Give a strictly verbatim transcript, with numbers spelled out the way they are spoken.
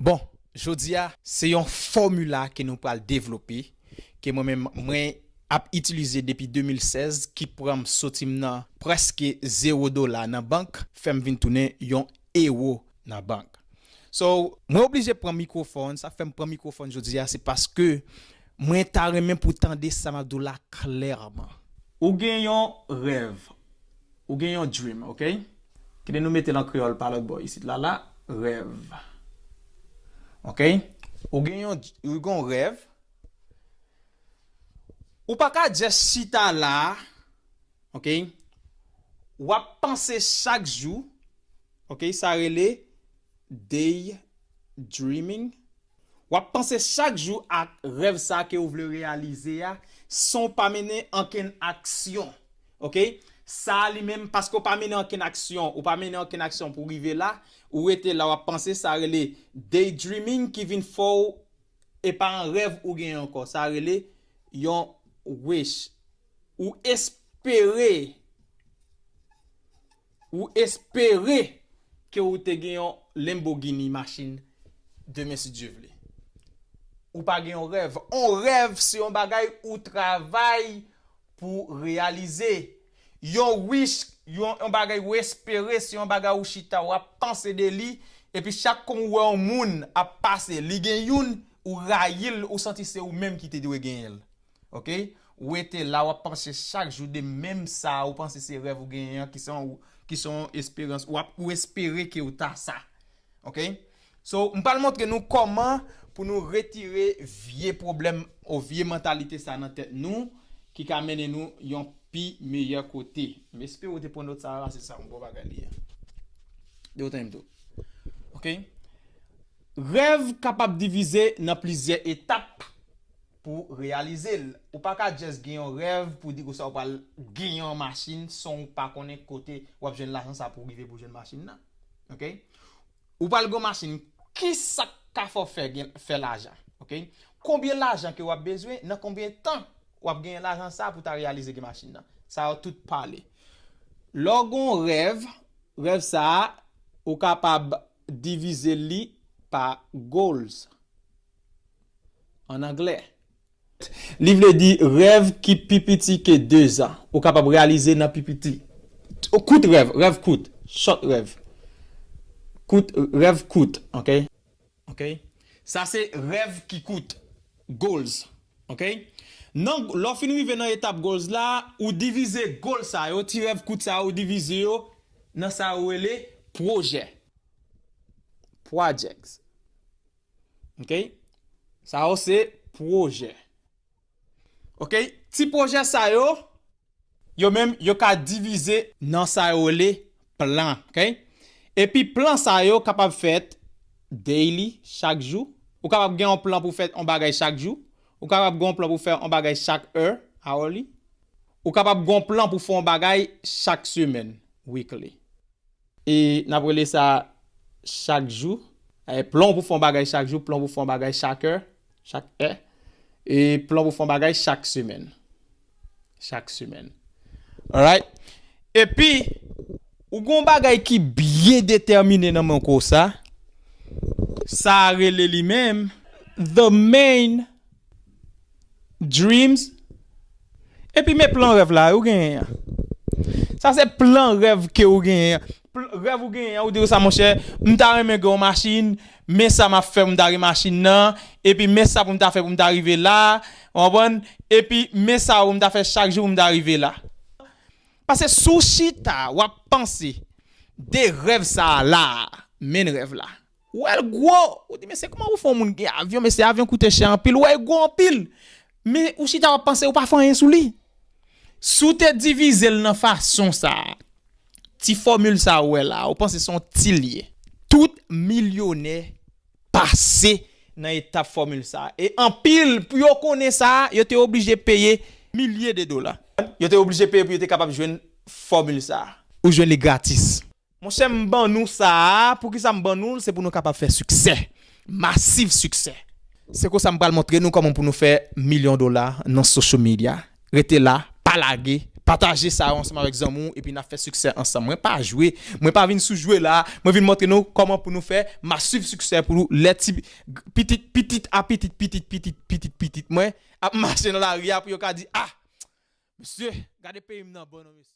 Bon, jodi a, se yon fòmila ke nou pral devlope, ke mwen menm, mwen ap itilize depi de mil sèz, ki pran m soti m nan prèske zewo dola nan bank, fè m vin tounen yon ewo nan bank. So, mwen oblije pran mikwofòn, sa fè m pran mikwofòn jodi a, se paske mwen ta renmen pou tande sa m ap di w la klèman. Ou gen yon rèv, ou gen yon dream, ok? Kite nou mete l an kreyòl pa lòt bò isit la, la, rèv. Ok? Ou gen yon, ou gen yon rèv. Ou pa ka just chita la, ok? W ap panse chak jou, ok? Sa rele daydreaming. W ap panse chak jou ak rèv sa ke w vle reyalize a, san w pa mennen ankenn aksyon. Ok? Sa li menm, paske w pa mennen ankenn aksyon, ou pa mennen ankenn aksyon pou w rive la, ou rete la, w ap panse, sa rele daydreaming ki vin fè w, e pa yon rèv ou genyen ankò, sa rele yon wish. Ou espere Ou espere ke ou te gen yon Lamborghini machin demen si Dye vle. Ou pa gen yon rèv. Yon rèv se yon bagay ou travay pou reyalize. Yon wish, yon, yon bagay ou espere, se yon bagay ou chita, w ap panse de li, epi chak kon ou wè yon moun ap pase, li gen youn, ou rayi l, ou santi se ou menm ki te dwe genyen l. Ok? Ou rete la, w ap panse chak jou de menm sa ou panse se rèv ou genyen an, ki se yon, ki se yon esperans, ou ap, ou espere ke ou ta sa. Ok? So, m pral montre nou kòman pou nou retire vye pwoblèm ou vye mantalite sa nan tèt nou, ki ka mennen nou yon pi meyè kote. M espere ou te pran nòt sa a, se sa yon bon bagay li ye. De ou tann tou. Ok? Rèv kapab divize nan plizyè etap pou reyalize l. Ou pa ka just gen yon rèv pou di konsa ou pral gen yon machin san ou pa konnen kote w ap jwenn lajan sa pou rive pou jwenn machin nan. Ok? Ou pral gen yon machin, kisa k ka fè w fè, gen, fè lajan? Ok? Konbyen lajan ke w ap bezwen, nan konbyen tan w ap genyen lajan sa pou ta reyalize gen machin nan? Sa yo tout pale. Lè w gen yon rèv, rèv sa a, ou kapab divize li pa goals an anglè. Li vle di rèv ki pi piti ke de zan. Ou kapab reyalize nan pi piti. Kout rèv, rèv kout, short rèv. Kout, rèv kout, ok? Ok? Sa se rèv ki kout, goals, ok? Nan, lè w fin rive nan etap goals la, ou divize goal sa yo, ti rèv kout sa yo, ou divize yo nan sa yo rele pwojè. Projects. Ok? Sa yo se pwojè. Ok? Ti pwojè sa yo, yo menm, yo ka divize nan sa yo rele plan. Ok? Epi plan sa yo kapab fèt daily, chak jou. Ou kapab gen yon plan pou fè yon bagay chak jou. Ou kapab gen yon plan pou fè yon bagay chak è, hourly. Ou kapab gen yon plan pou fè yon bagay chak semèn, weekly. E n ap rele sa chak jou. E plan pou fè yon bagay chak jou, plan pou fè yon bagay chak è, chak è. E plan pou fè yon bagay chak semèn. Chak semèn. Alright? Epi, ou gen yon bagay ki byen detèmine nan men w konsa. Sa a rele li menm the main dreams. Epi men plan rèv la, ou genyen an. Sa se plan rèv ke ou genyen an. Pl-, rèv ou genyen an, ou di konsa, monchè, m ta renmen gen yon machin, men sa m ap fè pou m ta gen machin nan, epi men sa pou m ta fè pou m ta rive la, ou konprann? Epi men sa pou m ta fè chak jou pou m ta rive la. Paske si w chita, w ap panse de rèv sa a la, men rèv la. Ou wè l gwo. Ou di, "Mesye, kòman pou fè yon moun gen avyon? Mesye, avyon koute chè anpil." Ou wè l gwo anpil. Men ou chita w ap panse, ou pa fè anyen sou li. Si w te divize l nan fason sa a, ti fòmil sa a ou wè la, ou panse se yon ti l ye. Tout milyonè pase nan etap fòmil sa a. E anpil, pou yo konnen sa a, yo te oblije peye milye de dola. Yo te oblije peye pou yo te kapab jwenn fòmil sa a. Ou jwenn li gratis. Monchè, m ban nou sa a. Poukisa m ban nou l? Se pou nou kapab fè siksè. Masiv siksè. Se konsa m pral montre nou kòman pou nou fè milyon dola nan social media. Rete la, pa lage, Pataje sa yo ansanm avèk zanmi w epi n ap fè siksè ansanm. Mwen pa jwe, mwen pa vin sou jwe la, mwen vin montre nou kòman pou nou fè, m a swiv siksè pou nou lè ti pitit, pitit a pitit, pitit, pitit, pitit, pitit mwen ap mache nan lari a pou yo ka di, ah, mesye, gade peyi m nan bon non mesye.